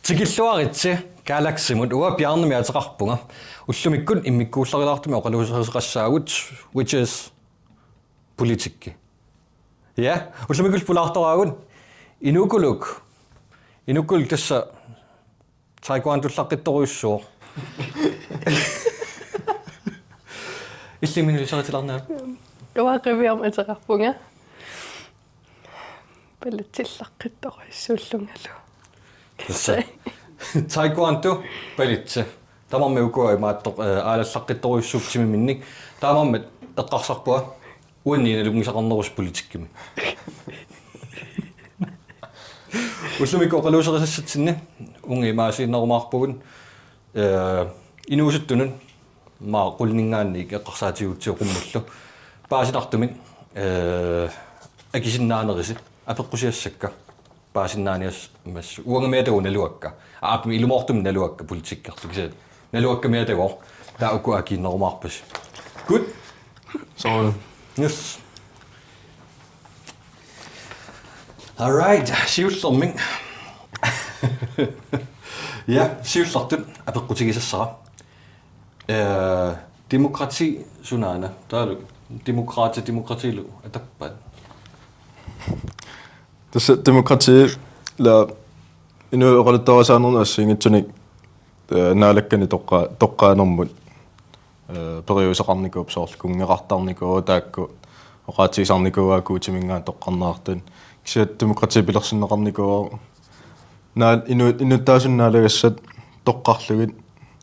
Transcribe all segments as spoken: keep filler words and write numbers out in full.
Tikilluaritsi Galaxymut, uanga Bjarnemik ateqarpunga. Ullumikkut immikkuullarilaartumik oqaluuseqassaagut, which is politikki. Ja, ullumikkut pulaartoraagut Inukuluk. Inukuluk tassa taekwondollaqqittorujussuuvoq. Illimmi ilisaritilaarnanga? Uanga Qiviarmik ateqarpunga. Balletsillaqqittorujussuullungalu. Tassa. Taekwondo, balletsi. Tamarmik ukua imaattoq, eh, aalallaqqittorujussuupput timiminnik. Taamaammat eqqarsarpunga uannit nalunngisaqarnerusoq politikkimi. Ullumikkut oqaluuserisassatsinnit uunga imaasiinnarumaarpugut, eh, inuusuttunut maani qulininngaanniit eqqarsaatigiutsigu qummullu. Paasinartumik, eh, akisinnaanerisi apeqqusiassakka. Paasinnaaniassammata. Uangamiatagut naluakka. Aap, ilumoortumik naluakka politikkertut. Kisianni naluakkamiatagut. Taava uku akiinnerumaarpasi. Good. Soorlu. Yes. All right, siullermik. Ja, siullertut apeqqutigisassara. Eh, demokrati sunaana. Taavalu demokrati, demokratilu atappat. Tassa demokrati la inuit oqaluttuarisaanermut assigiinngitsunik, eh, Naalakkanni toqqa-, toqqaanermut, eh, periuseqarnikuupput, soorlu kunngeqartarnikuuvoq, taakku oqaatigisarnikuuaat Guutiminngaanniit toqqarneqartut. Kisianni demokrati pilersinneqarnikuuvoq. Naal-, inu-, innuttaasunik naalagassat toqqarlugit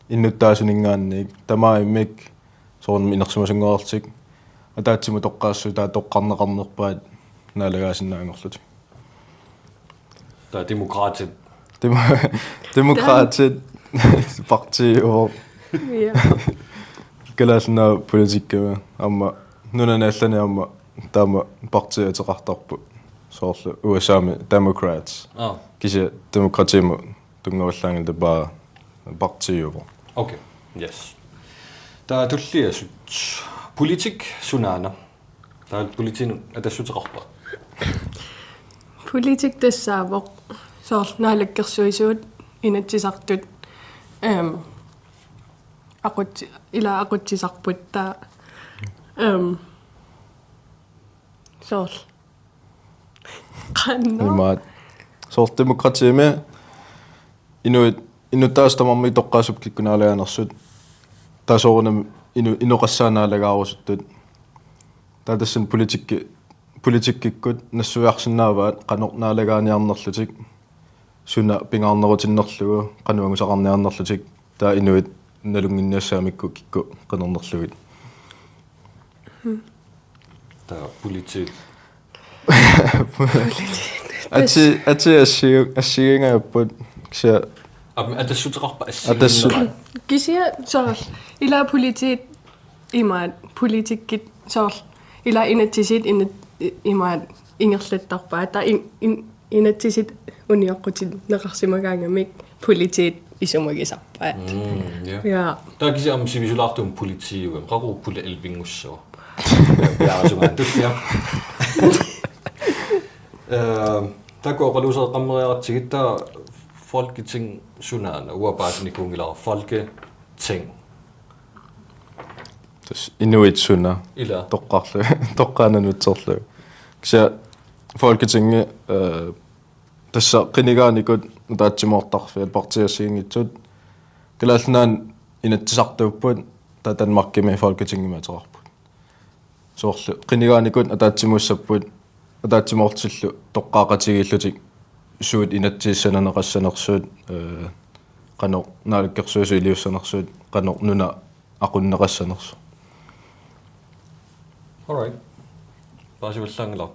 innuttaasuninngaanniit, tamarmik immik soorunami inersimasunngoreerlutik ataatsimut toqqaassutaa toqqarneqarnerpaat naalagaasinnaanngorlutik. Taava demokraatit. Demo-, demokraatit partiiuvoq. Ja. Kalaallit Nunaat politikkimi aamma nunani allani aamma taama partii ateqartarput. Soorlu U S A-mi Democrats. Aa. Kisianni demokratiimut tunngavillaanngilaq, taava partiiuvoq. Okay. Yes. Taava tulliasut. Politik sunaana. Taava politiinut atassuteqarpa? Politik tassaavoq soorlu naalakkersuisut, inatsisartut, ehm, aqutsi-, ila aqutsisarput taava, ehm, soorlu. Qanoq. Imaat. Soorlu demokratiimi inuit, innuttaasut tamarmik toqqaassupput kikkut naalagaanersut. Taava soorunami inu-, inoqassaat naalagaarusuttut. Taava tassani politikki-, politikkikkut nassuiarsinnaavaat qanoq naalagaaniarnerlutik, suna pingaarnerutinnerlugu, qanoq angusaqarniarnerlutik, taava inuit nalunnginniassagamikku kikkut qinernerlugit. Taava politiit. Ati, ati assigu-, assigiingajapput, kisianni. Aamma atassuteqarpa assigiinnerat? Atassu-. Kisianni soorlu ila politiit imaat politikkit soorlu ila inatsisit inat-, imaat ingerlattarpaat. Taava in-, in-, inatsisit unioqqutinneqarsimagaangamik politiit isumagisarpaat. Mm, ja. Ja. Taava kisianni aamma sivisulaartumik politiiugami. Qaqugu puli elvingussava. Piareersugaanni tullia. Eh, taakku oqaluusereqqammeriaratsigit, taava Folketing sunaana, uanga paasinikuunngilara, Folketing. Tassa inuit suna. Ila. Toqqarlu-, toqqaannaq nutserlugu. Kisianni Folketingi, eh, tassa qinigaanikut ataatsimoortarfiat, partiit assigiinngitsut. Kalaallit Nunaanni inatsisartuupput, taava Danmarkimi Folketingimik ateqarput. Soorlu qinigaanikut ataatsimuussapput, ataatsimoortillu toqqaaqatigiillutik suut inatsisissananeqassanersut, eh, qanoq naalakkersuisut iliussanersut, qanoq nuna aqunneqassanersoq. All right. Paasivallaanngilaq.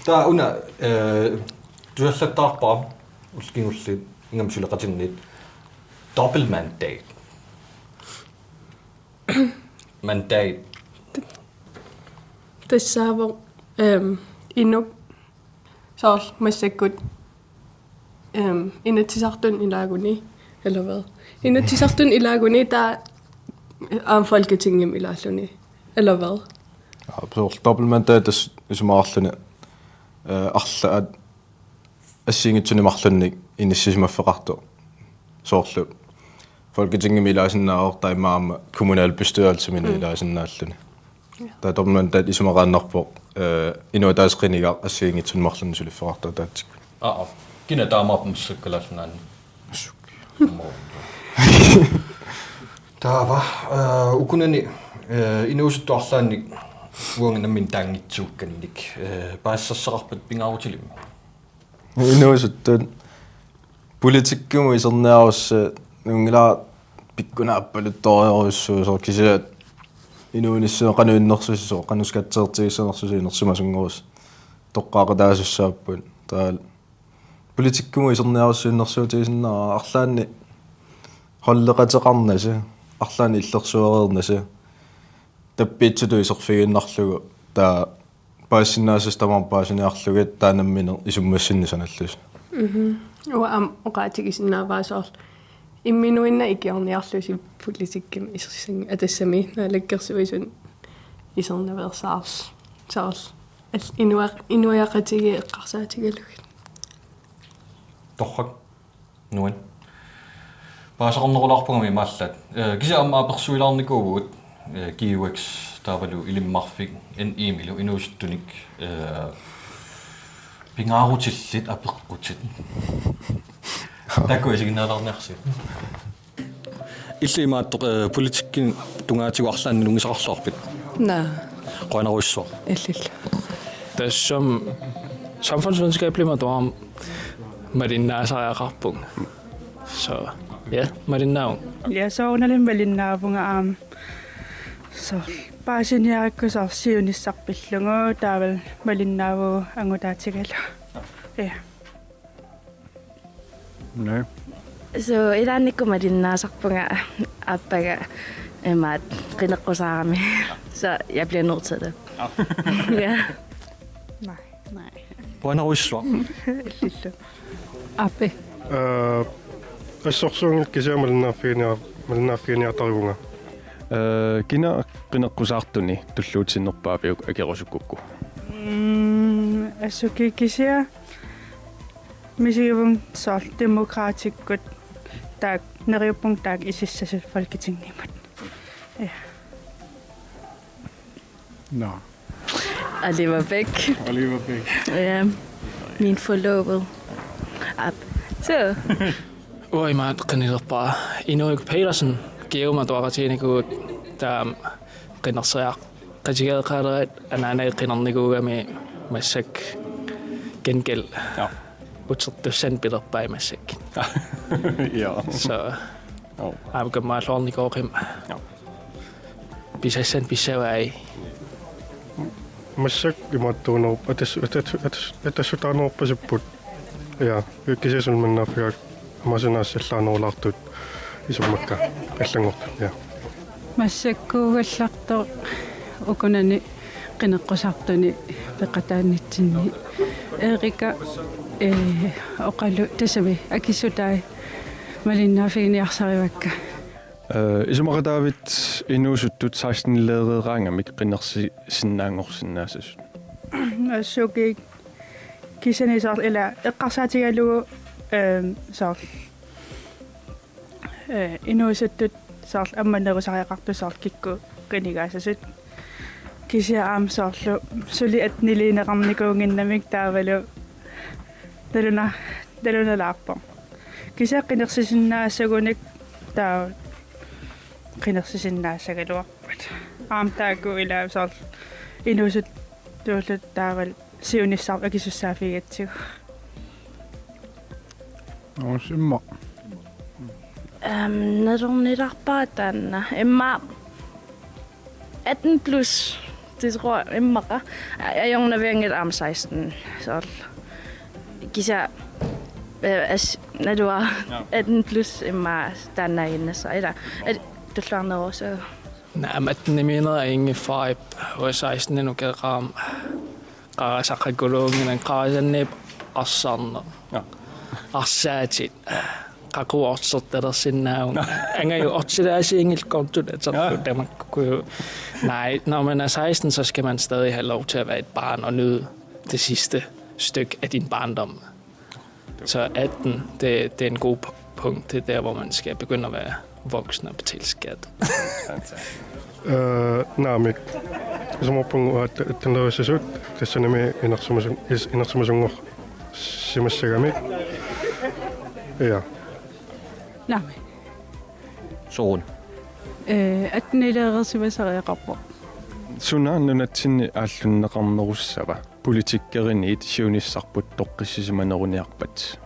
Taava una, eh, tusallattaarpara ullut kingulliit, ingammik suleqatinnit. Dobbeltmandat. Mandat. Tassaavoq, ehm, inuk soorlu massakkut, ehm, Inatsisartuni ilaaguni, eller hvad? Inatsisartuni ilaaguni taava aamma Folketingimi ilaalluni, eller hvad? Ja, soorlu dobbeltmandat tassa isumaqarluni, eh, arlaat assigiinngitsunik marlunnik inissisimaffeqartoq. Soorlu Folketingimi ilaasinnaavoq taamaammat kommunalbestyrelsimi Mm. ilaasinnaalluni. Ja. Taava tamanna taanna isumaqaannarpoq, eh, inuit ataaseq qinigaq assigiinngitsunik marlunnik suliffeqartoq ataatsikkut. Aa, kina taamaappoq massakkut Kalaallit Nunaanni? Massakkut. Taava, eh, ukunani, eh, inuusuttut arlaannik uanga nammineq taanngitsuukkannik, eh, paasisassaqqaarpat pingaarutilimmi? Inuusuttut politikkimut iserniarussat, nuunngilaq pikkunaappaluttorujussuusoq, kisianni inuunissaq qanoq innersuussisoq, qanoq skatteertigissanersusi inersimasunngorussi toqqaaqataasussaapput. Taava politikkimut iserniarussinersuutigisinnaavara arlaannik holdeqateqarnasi, arlaannik illersuereernasi, tappiitsutut iserfigiinnarlugu, taava paasisinnaasasi tamarmik paasiniarlugit taava nammineq isummassinneq sanallusi. Mhm. Uanga aamma oqaatigisinnaavara soorlu imminuinnaq ikiorniarlusi politikkimi isersinngilaq, tassami naalakkersuisuni isernaveersaarlusi. Soorlu al-, inuiaq-, inuiaqatigiit eqqarsaatigalugit. Torrak. Nuann. Paasisaqarnerulaarpugami imaallaat. Eh, kisianni aamma apersuilaarnikuuvugut, eh, G U X taavalu L M R-fik N I-milu inuusuttunik, eh, pingaarutillit apeqqutit. Taakku isiginnaalaarniarsigit. Illit imaattoq, eh, politikkikkut tungaatigut arlaannik nalunngisaqarluarpit? Naa. Qujanarujussuaq. Illillu. Tassami samfundsvidenskabelimut atuarama malinnaasariaqarpunga. Så, ja, malinnaavunga. Ja, soorunalimi malinnaavunga aamma. Så, paasiniarakku soorlu siunissaq pillugu, taavalu malinnaavugut angutaatigalugu. Ja. Nej. Så, ilaannikkut malinnaasarpunga aappaagu imaattoq qineqqusaarami. Så, jeg bliver nødt til det. Ja. Nej, nej. Qujanarujussuaq. Illillu. Ape. Eh, assorsuunngilaq kisianni malinnaaffiginiar-, malinnaaffiginiartarivunga. Eh, kina qineqqusaartuni tulluutinnerpaaviuk akerusukkukku? Mm, assuki kisianni misigivunga soorlu Demokraatikkut taakku, neriuppunga taakku isissasut Folketingimut. Ja. Nå. Oliver Bech. Oliver Bech. Ja. Min forlovede. Aap. Så. Uanga imaattoq qinilerpara. Inuit Petersen, G U-mut atuaqatiginikuuvugut, taava qinerseriaq qatigeeqaalerat anaanagit qinernikuugami massakkut gengæld. Ja. Utertussanik pilerpai massakkut. Ja. Så. Jo. Aamma kammaalluarnikooqimmat. Ja. Pisassanik pissavai. Massakkut imaattuunerup-, atas-, atas-, atas-, atassutaanerupasipput. Ja, kisianni suli malinnaaffigaakka aamma sinaassallaannerulaartut isummakka allanngortut. Ja. Massakkuugallartoq ukunani qineqqusaartuni peqataanitsinni. Erika, eh, oqalu tassami akissutai malinnaaffiginiarsarivakka. Eh, isumaqataavit inuusuttut seksten-leereeraangamik qinersisinnaanngorsinnaassasut? Assuki kisianni soorlu ila eqqarsaatigalugu, ehm, soorlu, eh, inuusuttut soorlu ammanerusariaqartut soorlu kikkut qinigaassasut. Kisianni aamma soorlu suli atteniliineqarnikuunnginnamik taavalu naluna-, nalunalaarpoq. Kisianni qinersisinnaassagunik taava qinersisinnaassagaluarput. Aamma taakku ila soorlu inuusuttuulluta taavalu siunissaq akisussaaffigigatsigu. Uus imma. Ehm, nalornilaarpara taanna. Imma atten plus, det tror jeg, immaqa. Ajornavianngilaq aamma seksten, soorlu. Kisianni, eh, as-, naluara Ja. atten plus imma taannaaginnassaaq. Ila, al-, tulluarnerussaaq. Naamik, attenimiinnera inngiffarip, uanga seksten-inut ukioqarama. Qarasaqakuluunngilanga, qarasanniippoq arsarneq. Ja. Arsaatit. Qaqugu orsertalersinnaavunga. Angajoqqaasiinngillat kontonik atertut Ja. tamakkuupput. Nej, når man er seksten, så skal man stadig have lov til at være et barn og nyde det sidste stykke af din barndom. Så atten, det, det er en god p- punkt. Det er der, hvor man skal begynde at være voksen og betale skat. Øh, naamik. Isumaqarpunga uagut attenlerisasut, tassanimi inersimasun-, is-, inersimasunngorsimassagamik. Ja. Naamik. Soorlu. Øh, attenlereersimasariaqarpoq. Suna nunatsinni aallunneqarnerussava politikkeriniit siunissarput toqqissisimaneruniarpat?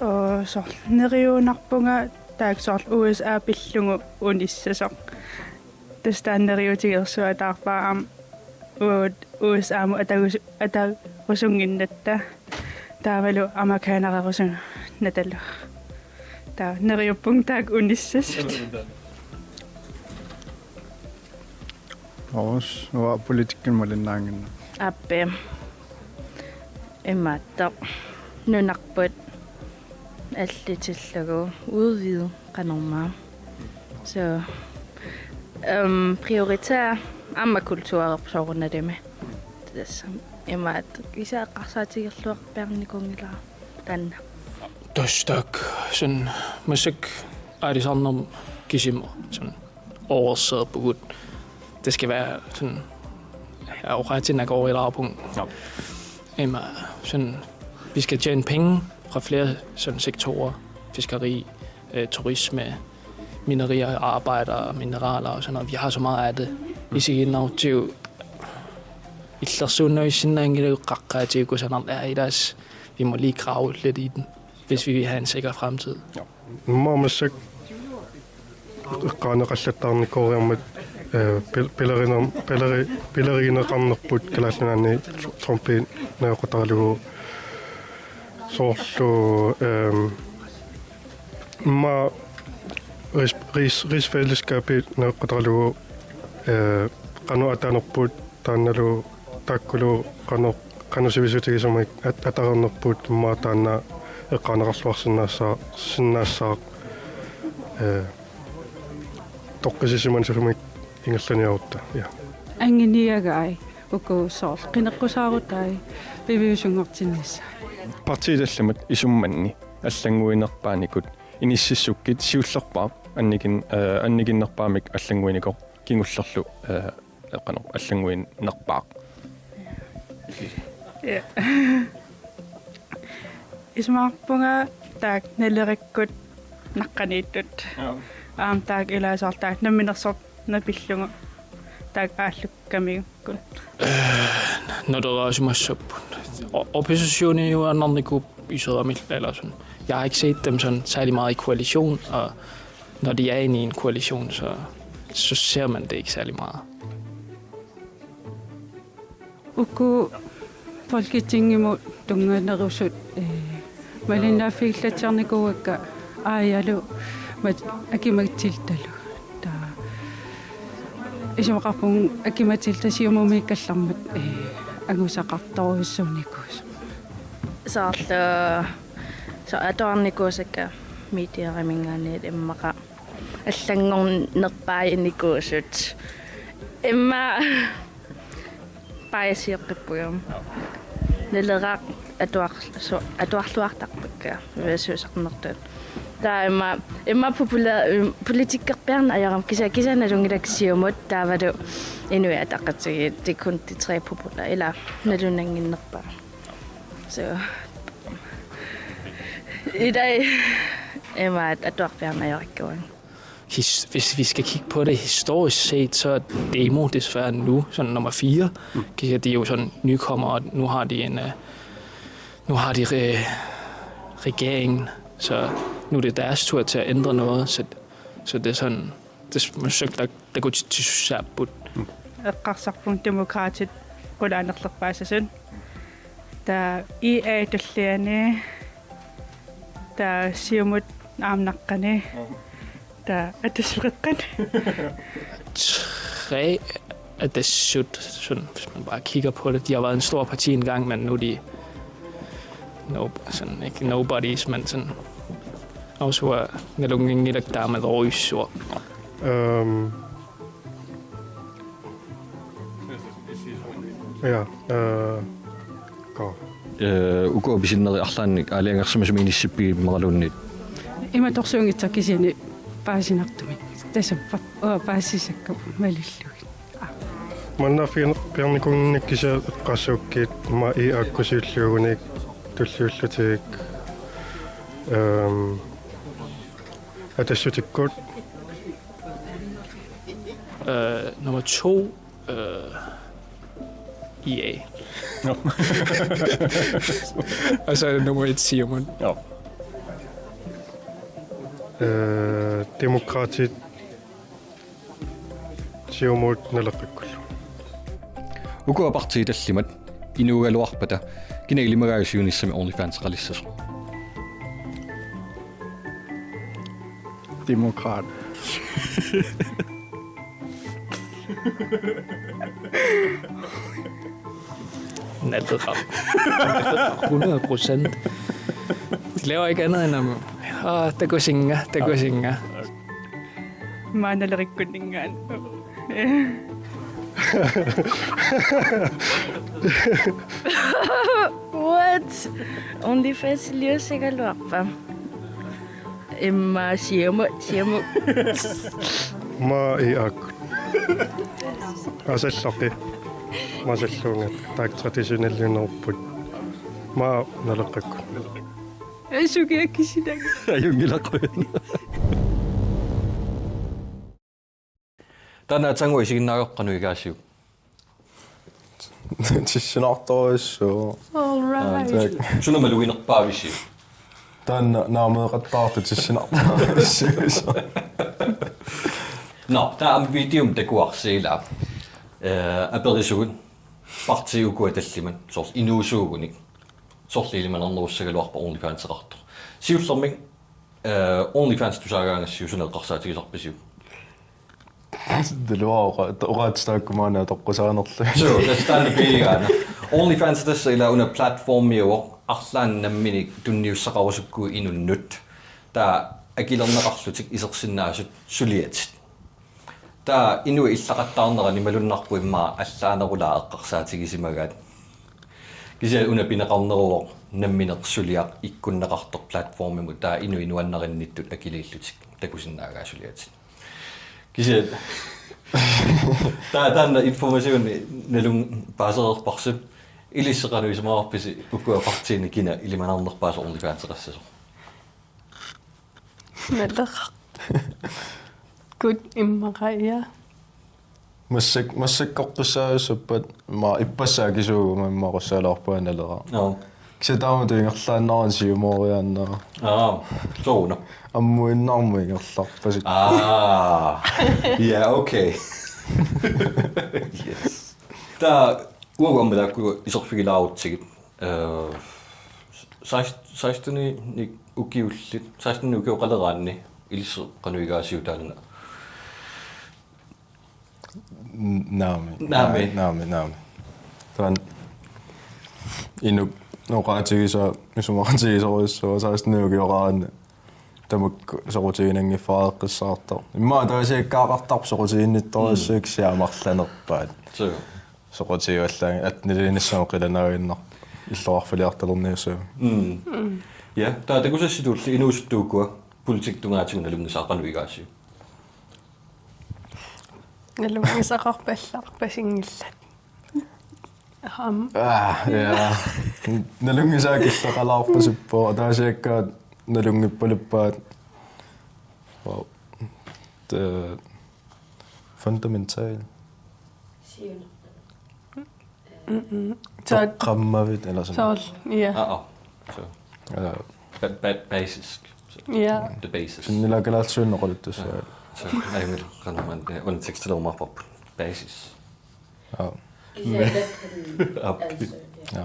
Oo, soorlu neriuunarpunga taakku soorlu U S A pillugu unissasoq. Tassa taanna neriuutigeersuataarpara aamma uut U S A-mut atagus-, atarusunnginnatta. Taavalu amerikanererusunnatalu. Taava neriuppunga taakku unissasut. Oos, uanga politikkikkut malinnaannginnama. Aappi. Imaattoq. Nunarput allitillugu udvide qanormaa. Så øhm, prioritere aamma kulturerput soorunalimi. Tassa imaattoq kisianni eqqarsaatigerluarpiarnikuunngilara taanna. Tassa taakku, sådan, massakkut aalisarnermut kisimi, sådan, overserpugut. Det skal være sådan, ja, oqaatiginngilara. Ima, sådan, vi skal tjene penge fra flere sådan sektorer. Fiskeri, øh, turisme, minerier, arbejder, mineraler og sådan noget. Vi har så meget af det. Isiginnaartigu illersuunnavissinnaanngilaq, qaqqaatigut kusanartoq, ja, ellers vi må lige grave lidt i den, hvis vi vil have en sikker fremtid. Immaqa massakkut eqqaaneqallattaarnikuugatta, øh, pil-, pileriner-, pileri-, pilerigineqarnerput Kalaallit Nunaanni Trumpip najoqqutaralugu soorlu, øhm, immaqa rigs-, rigs-, rigsfællesskabip najoqqutaralugu, øh, qanoq ataanerput taannalu taakkulu qanoq, qanoq sivisutigisumik at-, atareernerput immaqa taanna eqqaaneqarluarsinnaassaa-, sinnaassaaq, øh, toqqissisimanerusumik ingerlaniarutta. Ja. Anguniagai uku soorlu qineqqusaarutai piviusunngortinnissaat. Partiit tallimat isummanni allannguinerpaanikut inississukkit siullerpaaq annikin-, øh, annikinnerpaamik allannguinikoq kingullerlu, øh, qanoq allannguinerpaaq. Ja. Isumaqarpunga taakku Nalerakkut naqqaniittut. Aamma taakku ilaa soorlu taakku namminersorneq pillugu taakku aallukkamigukkut. Naleraasimassapput. O-, oppositioniuaannarnikuupput iseramik eller sådan. Jeg har ikke set dem sådan særlig meget i koalition, og når de er inde i en koalition, så, så ser man det ikke særlig meget. Uku Folketingimut tunnganerusut, øh, malinnaaffigilaatsiarnikuuakka aajalu mat-, Aki-Matildalu. Taava isumaqarpunga Aki-Matilda Siumumiikkallarmat, øh, angusaqartorujussuunikuusut. Soorlu so atuarnikuusakka mediariminngaanniit immaqa allanngornerpaanikuusut. Immaqa paasiuqqippugut. Naleraq atuar-, so-, atuarluartarpakka. Uasuusarnertut. Taava immaqa, immaqa popula-, politikkerpiarneq ajorama kisa-, kisianni nalunngilakka Siumut taavalu Inuit Ataqatigiit, det er kun de tre populære, eller nalunannginnerpaat. Så i dag, immaqa atuarpiarneq ajorakkuanga. His-, hvis vi skal kigge på det historisk set, så er Demo desværre nu sådan nummer fire. Mm. De er jo sådan nykommere, og nu har de en, øh, nu har de re-, regering, så nu er det deres tur til at ændre noget, så, så det er sådan, det er, man søgte, der, der går til, til Serbut. Eqqarsarpunga Demokraatit qulaanerlerpaasasut. Taava I A tulliani. Taava Siumut aamma naqqani. Taava Atassut qeqqani. Tre Atassut, sådan, hvis man bare kigger på det. De har været en stor parti engang, men nu er de no, sådan, ikke nobodies, men sådan også er nalunngilaq taama røgsuer. Øhm. Ja, øh, Ee, uku pisinneri arlaannik aalajangersimasumik inissippigit imaluunniit? Imatorsuunngitsoq kisianni paasinartumik. Tassappat. Uanga paasisakka malillugit. Manna pian-, piarnikuunngikkiga eqqaasukkit ma i akkusiulluugunik tulliullutik, ehm, atassutikkut. Øh, nummer to, øh, I A. Nå. Og så er det nummer et, Siumut. Ja. Øh, Demokraatit, Siumut, Naleqqikkullu. Ukua partiit tallimat inuugaluarpata kina ilimagaajuk siunissami OnlyFanseqalissasoq? Demokrat. Naleqqap. Hundrede procent. De laver ikke andet end at, "Åh, takusinnga, takusinnga." Maanna Naleqqikkunninngaanniit. What? OnlyFans liusigaluarpa? Imma Siumut, Siumut. Ma i ak. Asallaqi. Ma salluunga. Taak traditionelliunerput. Ma Naleqqikku. Asuki akisinak. Ajunngilaq. Taanna aatsaannguaq isiginnaagakku qanoq igaasiuk? Tissinartorujussuuvoq. All right. Aa, tak. Suna maluginerpaavisi? Taanna naameeqattaartut tissinartorujussuuvoq. Nå, taava aamma videomi takuarsi ilaa. Eh, aperisugut partiit ukua tallimat, soorlu inuusuugunik. Sorleq ilimanarnerussagaluarpa OnlyFanseqartoq? Siullermik, eh, OnlyFans tusaagaangassiuk suna eqqarsaatigisarpisiuk? Taluara oqa-, oqaatsit taakku maani atoqqusaanerlugit. Suu, tassa taanna piigaana. OnlyFans tassa ilaa una platformiuvoq arlaannik nammineq tunniussaqarusukkuit inunnut. Taava akilerneqarlutik isersinnaasut suliatit. Taava inuit illaqattaarneranni malunnarpoq immaqa allaanerulaaq eqqarsaatigisimagaat. Kisianni una pineqarneruvoq nammineq suliaq ikkunneqartoq platformimut, taava inuit nuannarinnittut akiliillutik takusinnaagaat suliatit. Kisianni taava taanna informationi nalunngilaq paasereerparsi. Ilissi qanoq isumaqarpisi ukua partiini kina ilimanarnerpaasoq OnlyFanseqassasoq? Naleqqap. Kut immaqa ia. Massak-, massakkoqqissaajussuupput, ma ippassaq akisuuguma immaqussalaarpaa Naleraq. Joo. Kisianni taamatut ingerlaannarani Siumooriaannaa. Aa, sooruna? Ammuinnarmut ingerlarpasik. Aa. Ja, okay. Yes. Taava uagut aamma taakku iserfigilaarutsigit. Eh, seksten, seksten ukiullit, seksten ukioqaleraanni ilissi qanoq igaasiuk taanna? N-, naamik. Naamik. Naamik, naamik. Taanna inuk oqaatigisaa isumaqatigisorujussuuvoq seksten ukioqaraanni. Tamakku soqutiginanngiffareqqissaartoq. Immaqa ataasiakkaaqartarpoq soqutiginnittorujussuuvoq, mm, kisianni amerlanerpaat. Suu. Soqutigivallaanngilaq, attenilinnissamut qilanaaginnarpoq illoqarfiliartalerniassaanga. Mm. Mm. Ja, taava takusassitulli inuusuttut ukua politikkikkut tungaatigut nalunngisaat qanoq igaasiuk? Nalunngisaqarpallarpasinngillat. Aam. Ah, ja. Nalunngisaat killeqalaarpasippoq, ataasiakkaat nalunngippaluppaa. Wow. Det er fundamentalt. Mm-mm. Så toqqammavit, eller sådan. Soorlu, ja. Ah, ah. Så. Ja. Ba-, ba-, basisk. Så. Ja. The basics. Sådan en lille kalaallisuunneq oqaluttussaavat. Ja. Så, ej, men, kan man, eh, under tekstilerumaarparput. Basis. Ja. Især den, den, altså, ja. Ja.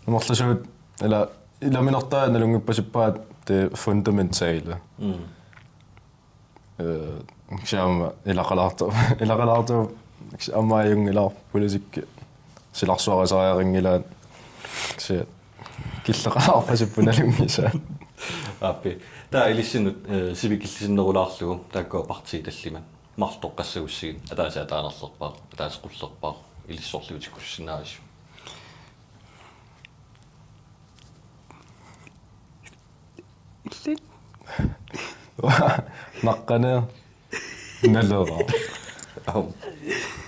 Amerlasuut, ilaa, ilaminertaa nalunngippasippaat det fundamentale. Mm. Eh, kisianni aamma ilaqalaartu-, ilaqalaartu-, kisianni aamma ajunngilaarpoq politikki silarsuarisariaqanngilaat, kisianni killeqalaarpasippoq nalunngisaat. Aappi. Taava ilissinnut, eh, sivikillisinnerulaarlugu taakkua partiit tallimat. Marluk toqqassagussigit, ataaseq ataanerlerpaaq, ataaseq qullerpaaq, ilissi sorliutikkussinnaaviuk? Lit. Naqqaniit Naleraq. Aap.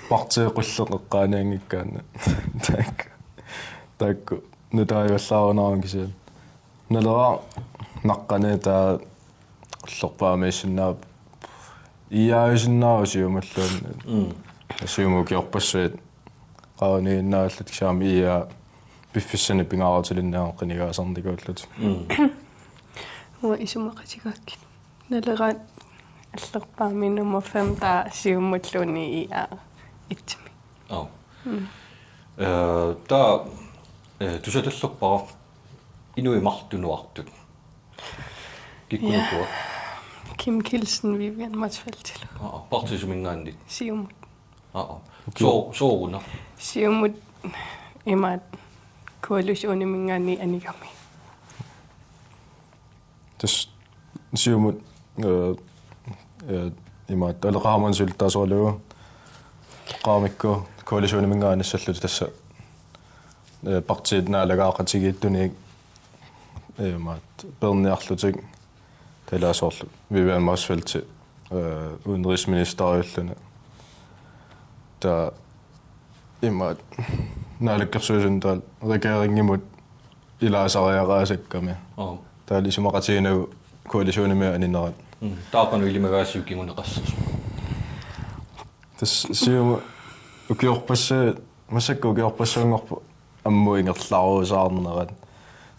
Partiit qulleq eqqaanianngikkaanni. Taakku. Taakku. Nutaajuallaarunarami kisianni. Naleraq Naqqaniit taava qullerpaamiissinnaa-, iiaajusinnaavoq Siumulluunniit. Mm. Siumut ukiorpassuit qaavaniinnaallutik kisianni iiaa piffissani pingaarutilinnik qinigaasarnikuullutik. Mm. Uanga isumaqatigaakkit. Naleraq qullerpaamik nummer fem taava Siumulluunniit iiaa et-imi. Aap. Mm. Eh, taava, eh, tusatallerpara inuit marluk tunuartut. Kikkunuku? Ja. Kim Kielsen, Vivian Motzfeldtilu. Aap, partiit suminngaanniit? Siumut. Aap. Soo-, sooruna? Siumut imaattoq koalitioniminngaanniit anigami. Tassa Siumut, eh, eh, imaattoq Aleqa Hammond siulittaasaralugu. Qaamikku koalitioniminngaanniit anissallutik tassa, eh, partiit naalagaaqatigiittunik, eh, imaattoq peerniarlutik. Taava ilaa soorlu Vivian Motzfeldt, eh, udenrigsministeriulluni. Taava imaattoq Naalakkersuisuni taava regeringimut ilaasariaqasakkami. Aap. Taava isumaqatiginagu koalitionimi aninerat. Mm. Taava qanoq ilimagaasiuk kinguneqassasoq? Tassa Siumut ukiorpassuit, massakkut ukiorpassuanngorput ammut ingerlarusaarnerat.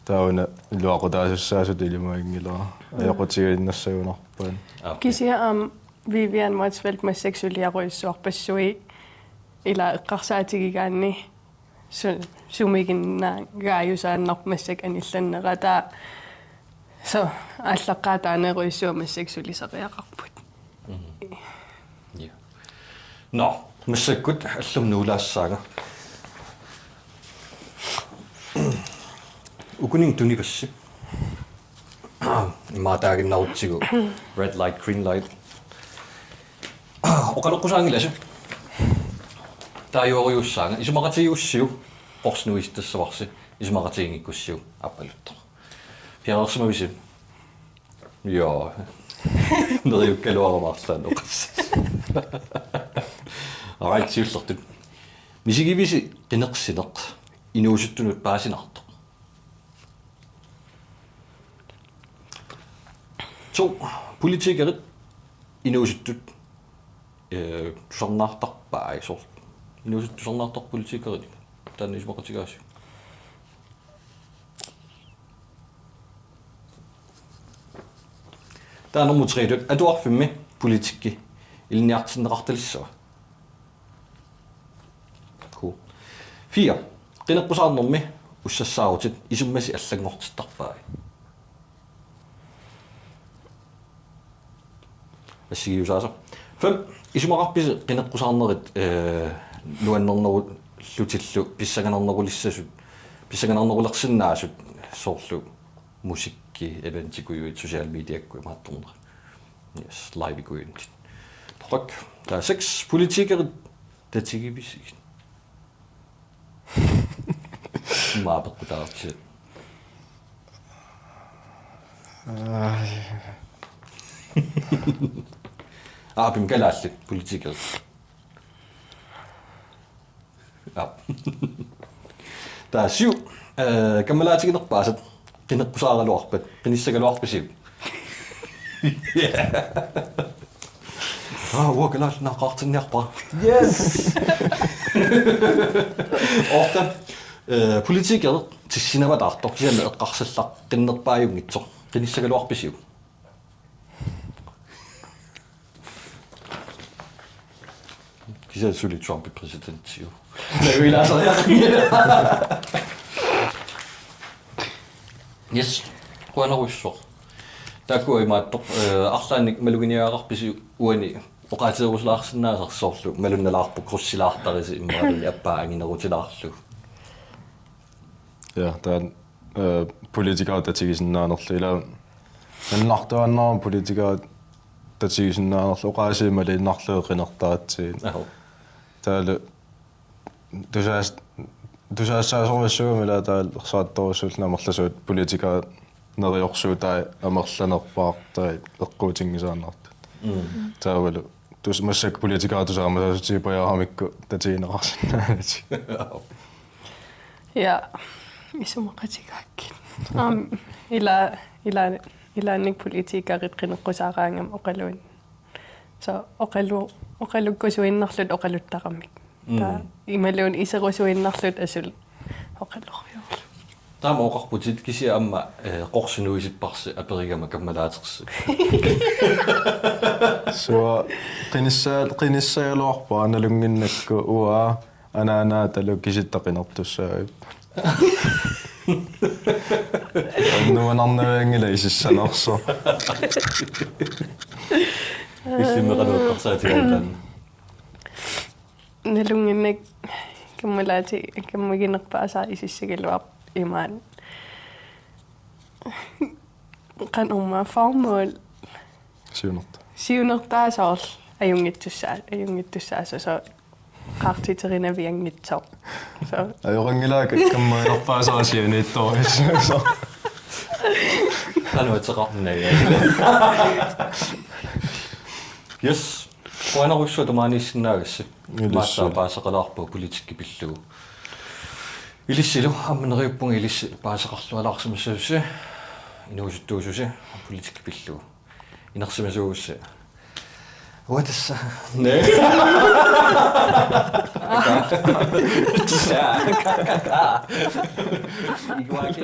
Taava una iluaqutaasussaasutut ilimaginngilara. Mm. Ajoqutigiinnassagunarpaat. Aap. Kisianni aamma Vivian Motzfeldt massakkut suliarujussuarpassuit ilaa eqqarsaatigigaanni su-, sumiginnaagaajusaanerput massakkut anillannera taava so-, aallaqqaataanerujussuaq massakkut sulisariaqarput. Mhm. Ja. Nå, massakkut allamut nuulaassaanga. Ukuninnga tunipassi. Imaattoq taaginnarutsigu red light, green light. Oqaloqqusaanngilasi. Taaguusiussaanga. Isumaqatigigussiuk qorsinuisittassavarsi. Isumaqatiginngikkussiuk aappaluttoq. Piareersimavisi? Joo. Neriukkaluarama arlaanneq oqassasoq. Alright, siullertut. Misigivisi qinersineq inuusuttunut paasinartoq? To, politikerit inuusuttut, eh, tusarnaartarpai soorlu. Inuusuttut tusarnaartarput politikerit. Taanna isumaqatigaasiuk? Taava nummer tre, atuarfimmi politikki ilinniartinneqartalissava? Cool. Fire. Qineqqusaarnermi ussassaarutit isummasit allanngortittarpai? Assigiusaasa. Fem. Isumaqarpisi qineqqusaarnerit, eh, nuannernerullutillu pissanganarnerulissasut, pissanganarnerulersinnaasut soorlu musikki, eventikujuit, social mediakkut imaattornerit. Yes, livekujuit. Torrak. Taava seks. Politikerit tatigivisigit? Immaqa peqqutaartigu. Aa, ja. Aapim kalaallit politikerit. Aap. Taava syv. Eh, kammalaatiginerpaasat qineqqusaaraluarpat, qinissagaluarpisiuk? Aa, uanga kalaallit naaqqaartinniarpara. Yes! Otte. Eh, politikerit tissinavataartoq kisianni eqqarsallaqqinnerpaajunngitsoq. Qinissagaluarpisiuk? Kisianni suli Trump præsidentiuvoq. Navilaasariaqanngilaq. Yes. Qujanarujussuaq. Taakku imaattoq, eh, arlaannik maluginiagaqarpisi uani oqaatigerilaarsinnaasarsi soorlu malunnalaarpoq kryssilaartarisi imaluunniit appaa anginerutilaarlugu. Ja, taanna, eh, politikerit tatigisinnaanerlu ila nannartuaannarama politikerit tatigisinnaanerlu oqaasii maliinnarlugit qinertaratsigit. Aho. Taavalu tusaas-, tusaassaasorujussuugami ila taavalu ersarittorujussuulluni amerlasuut politikerit Neriorsuutai amerlanerpaartai eqquutinngisaannartut. Mm. Taavalu tus-, massakkut politikerit tusaamasaassutigippajaramikku tatigineqarsinnaanatik. Ja, isumaqatigaakkit. Aam, ila, ila, ilaannik politikerit qineqqusaaraangamik oqaluun. So, oqalu-, oqalukkusuinnarlutik oqaluttaramik. Mm. Taava imaluunniit iserusuinnarlutik asuli oqalorujorlugit. Taama oqarputit kisianni aamma, eh, qorsunuisipparsi aperigama kammalaatersi. Suaa, qinissaa-, qinissagaluarpara nalunnginnakku uanga anaanaatalu kisitta qinertussaavippoq. Nuanarnavianngilaq isissanersoq. Illimmi qanoq eqqarsaatigaat taanna? Nalunnginnakku kammalaati-, kammaginerpaasaat isissagaluarpoq imaat. Qanormaa formål. Siunertaa. Siunertaa soorlu ajunngitsussaa-, ajunngitsussaasoq soorlu qaartiterinavianngitsoq. So. Ajoqanngilaq ka-, kammaginerpaasaat sianiittorissasoq. Qanoq ateqarnagit. Yes. Qujanarujussuaq tamaaniissinnaagassi. Ilissi. Maassa paasisaqalaarpugut politikki pillugu. Ilissilu aamma neriuppunga ilissi paasisaqarlualaarsimassasusi. Inuusuttuususi politikki pillugu. Inersimasuugussi. Uanga tassa. Næ. Iguaki.